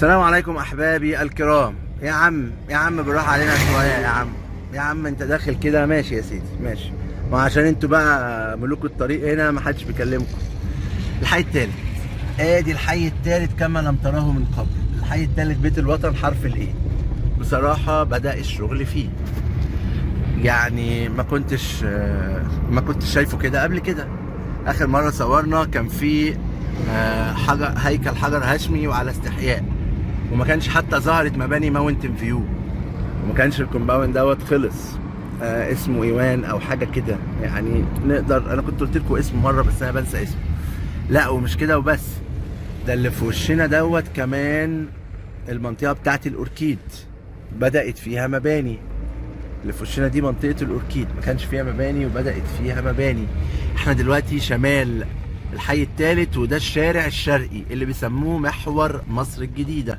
السلام عليكم احبابي الكرام. يا عم يا عم بالراحة علينا شوية يا عم، يا عم انت داخل كده. ماشي يا سيدي ماشي، ما عشان انتوا بقى ملوك الطريق هنا ما حدش بيكلمكم. الحي الثالث، ادي الحي الثالث كما لم تراه من قبل. الحي الثالث بيت الوطن حرف ال A. بصراحة بدا الشغل فيه، يعني ما كنتش شايفه كده قبل كده. اخر مرة صورنا كان في حجر، هيكل حجر هاشمي وعلى استحياء، وما كانش حتى ظهرت مباني Mountain View، وما كانش ال compound دوت خلص. اسمه ايوان او حاجة كده يعني، نقدر انا كنت قلت لكم اسمه مرة بس انا بنسى اسمه. لا ومش كده وبس، ده اللي في وشنا دوت كمان المنطقة بتاعت الاوركيد بدات فيها مباني. اللي في وشنا دي منطقة الاوركيد ما كانش فيها مباني وبدات فيها مباني. احنا دلوقتي شمال الحي الثالث، وده الشارع الشرقي اللي بيسموه محور مصر الجديده.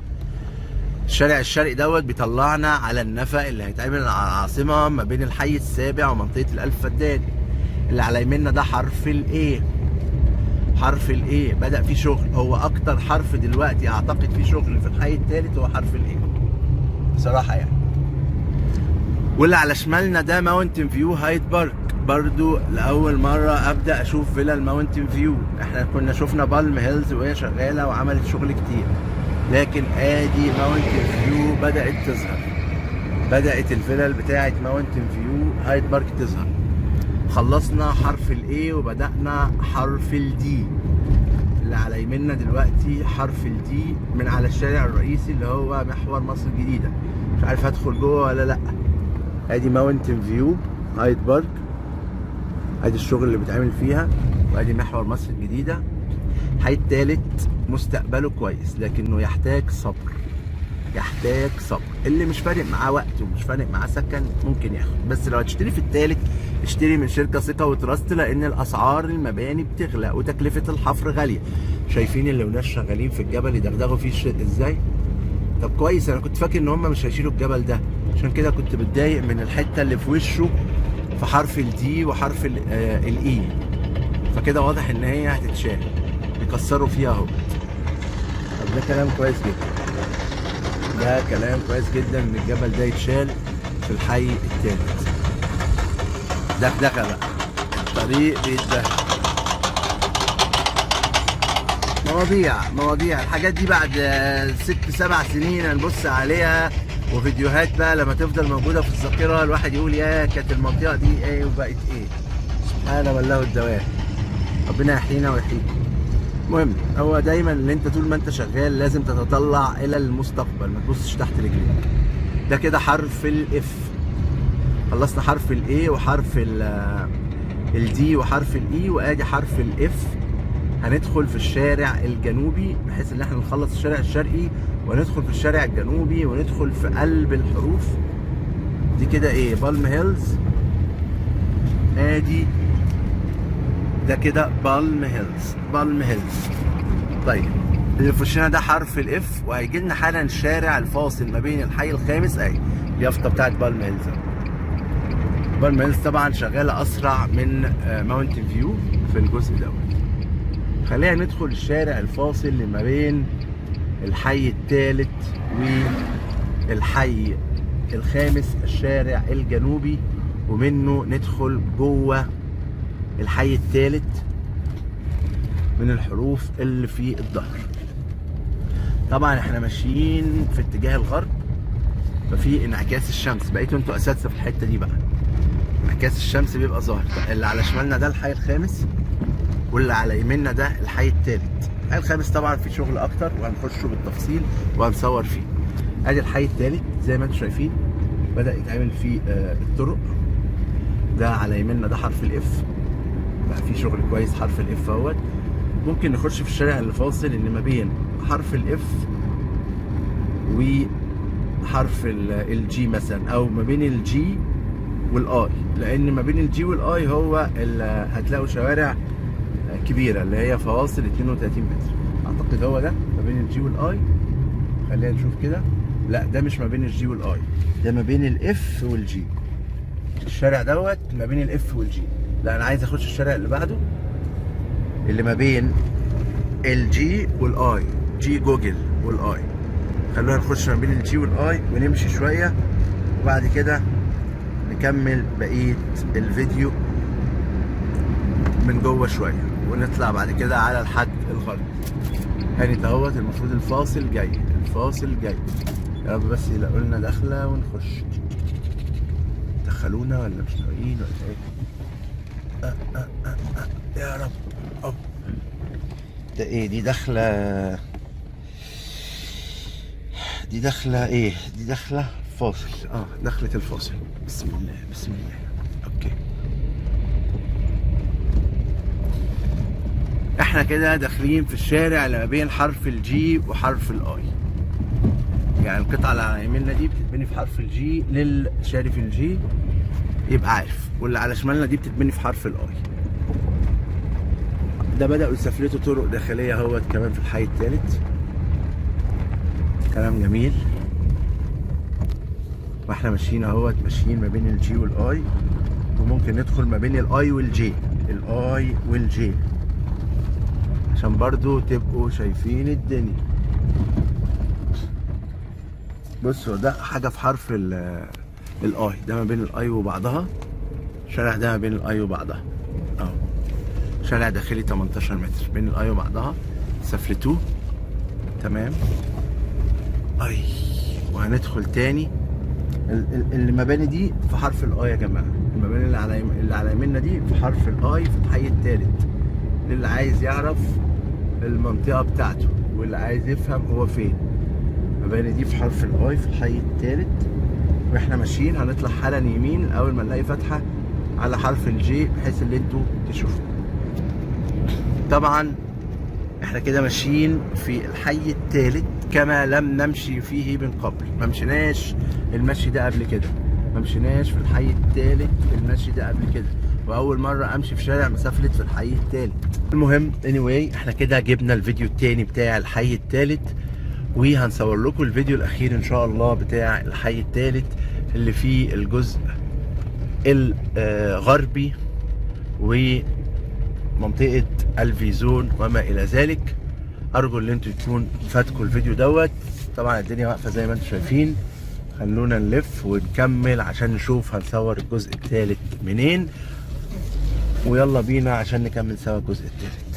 الشارع الشرقي دوت بيطلعنا على النفق اللي هيتعمل على العاصمة ما بين الحي السابع ومنطقة الألف فدان. اللي على يميننا ده حرف ال A، حرف ال A بدأ فيه شغل. هو اكتر حرف دلوقتي اعتقد فيه شغل في الحي الثالث هو حرف ال A بصراحة يعني. واللي على شمالنا ده Mountain View Hyde Park، برضو لأول مرة أبدأ أشوف فيلا ال Mountain View. احنا كنا شفنا Palm Hills وهي شغالة وعملت شغل كتير، لكن ادي Mountain View بدأت تظهر، بدأت الفيلل بتاعت Mountain View Hyde Park تظهر. خلصنا حرف ال A وبدأنا حرف ال D. اللي على يميننا دلوقتي حرف ال D من على الشارع الرئيسي اللي هو محور مصر الجديدة. مش عارف هدخل جوه ولا لا. ادي Mountain View Hyde Park، ادي الشغل اللي بيتعمل فيها، وادي محور مصر الجديدة. الحي التالت مستقبله كويس لكنه يحتاج صبر، يحتاج صبر. اللي مش فارق معاه وقت ومش فارق معاه سكن ممكن ياخد، بس لو هتشتري في التالت اشتري من شركة ثقة و trust، لان الاسعار المباني بتغلى وتكلفة الحفر غاليه. شايفين اللي وناس شغالين في الجبل يدغدغوا فيه ازاي؟ طب كويس، انا كنت فاكر ان هم مش هيشيلوا الجبل ده، عشان كده كنت متضايق من الحتة اللي في وشه في حرف ال D وحرف ال E. فكده واضح ان هي هتتشال، بيكسروا فيها اهو. طب ده كلام كويس جدا، ده كلام كويس جدا ان الجبل ده يتشال في الحي الثالث. دغدغه بقى، الطريق بيتبهدل. مواضيع مواضيع الحاجات دي بعد 6 7 سنين هنبص عليها، وفيديوهات بقى لما تفضل موجودة في الذاكرة الواحد يقول يا كانت المنطقة دي ايه وبقت ايه. سبحان من له الدوام، ربنا يحيينا ويحييكم. المهم هو دايما ان انت طول ما انت شغال لازم تتطلع الى المستقبل، ما تبصش تحت رجليك. ده كده حرف ال F، خلصنا حرف ال A وحرف ال D وحرف ال E، وادي حرف ال F. هندخل في الشارع الجنوبي بحيث ان احنا نخلص الشارع الشرقي وندخل في الشارع الجنوبي وندخل في قلب الحروف دي. كده ايه؟ Palm Hills. ادي ده كده Palm Hills، Palm Hills. طيب اللي في وشنا ده حرف ال F، وهيجي لنا حالا الشارع الفاصل ما بين الحي الخامس. اهي اليافطه بتاعت Palm Hills. Palm Hills طبعا شغالة اسرع من Mountain View في الجزء دوت. خلينا ندخل الشارع الفاصل اللي ما بين الحي الثالث والحي الخامس، الشارع الجنوبي، ومنه ندخل جوه الحي الثالث من الحروف اللي في الظهر. طبعا احنا ماشيين في اتجاه الغرب، ففي انعكاس الشمس. بقيتوا انتوا اساتذة في الحتة دي بقى، انعكاس الشمس بيبقى ظاهر. اللي على شمالنا ده الحي الخامس، واللي على يميننا ده الحي الثالث. الحي الخامس طبعا في شغل اكتر وهنخشه بالتفصيل وهنصور فيه. ادي الحي الثالث زي ما انتم شايفين بدا يتعمل فيه الطرق. ده على يميننا ده حرف ال F، بقى في شغل كويس حرف ال F اهوت. ممكن نخش في الشارع اللي فاصل اللي ما بين حرف ال F وحرف ال G مثلا، او ما بين ال G وال I، لان ما بين ال G وال I هو هتلاقوا شوارع كبيرة اللي هي فواصل 32 متر. اعتقد هو ده ما بين ال G وال I. خلينا نشوف كده. لا ده مش ما بين ال G وال I، ده ما بين ال F وال G. الشارع دوت ما بين ال F وال G. لا انا عايز اخش الشارع اللي بعده اللي ما بين ال G وال I، G Google وال I. خلونا نخش ما بين ال G وال I ونمشي شوية، وبعد كده نكمل بقية الفيديو من جوه شوية، ونطلع بعد كده على الحد الغربي. هاني اهوت، المفروض الفاصل جاي، الفاصل جاي. يا رب بس يلاقوا لنا دخله ونخش. دخلونا ولا مش ناويين ولا ايه؟ أه أه أه أه. يا رب. أوب. ده ايه دي؟ دخله دي، دخله ايه دي؟ دخله فاصل. دخلة الفاصل. بسم الله بسم الله. okay، احنا كده داخلين في الشارع اللي ما بين حرف ال G وحرف ال I. يعني القطعة اللي على يميننا دي بتتبني في حرف ال G، للشاري في ال G يبقى عارف، واللي على شمالنا دي بتتبني في حرف ال I. ده بدأوا يسفلتوا طرق داخلية اهوت كمان في الحي الثالث. كلام جميل. واحنا ماشيين اهوت، ماشيين ما بين ال G وال I، وممكن ندخل ما بين الاي والجي، الاي والجي، عشان برضو تبقوا شايفين الدنيا. بصوا ده حاجة في حرف ال I، ده ما بين ال I وبعضها. الشارع ده ما بين ال I وبعضها اهو، شارع داخلي 18 متر بين ال I وبعضها، سفلتوه تمام. اي وهندخل تاني. المباني دي في حرف ال I يا جماعة، المباني اللي على يميننا دي في حرف ال I في الحي الثالث. للي عايز يعرف المنطقة بتاعته واللي عايز يفهم هو فين، المباني دي في حرف ال I في الحي الثالث. واحنا ماشيين هنطلع حالا يمين اول ما نلاقي فتحه على حرف ال G، بحيث ان انتوا تشوفوا. طبعا احنا كده ماشيين في الحي الثالث كما لم نمشي فيه من قبل، ما مشيناش المشي ده قبل كده، ما مشيناش في الحي الثالث المشي ده قبل كده، واول مرة امشي في شارع مسافلت في الحي الثالث. المهم anyway احنا كده جبنا الفيديو الثاني بتاع الحي الثالث، وهنصور لكم الفيديو الاخير ان شاء الله بتاع الحي الثالث اللي فيه الجزء الغربي ومنطقة الفيزون وما الى ذلك. ارجو ان انتوا تكون فاتكم الفيديو دوت. طبعا الدنيا واقفة زي ما انتم شايفين، خلونا نلف ونكمل عشان نشوف هنصور الجزء الثالث منين، ويلا بينا عشان نكمل سوا الجزء الثالث.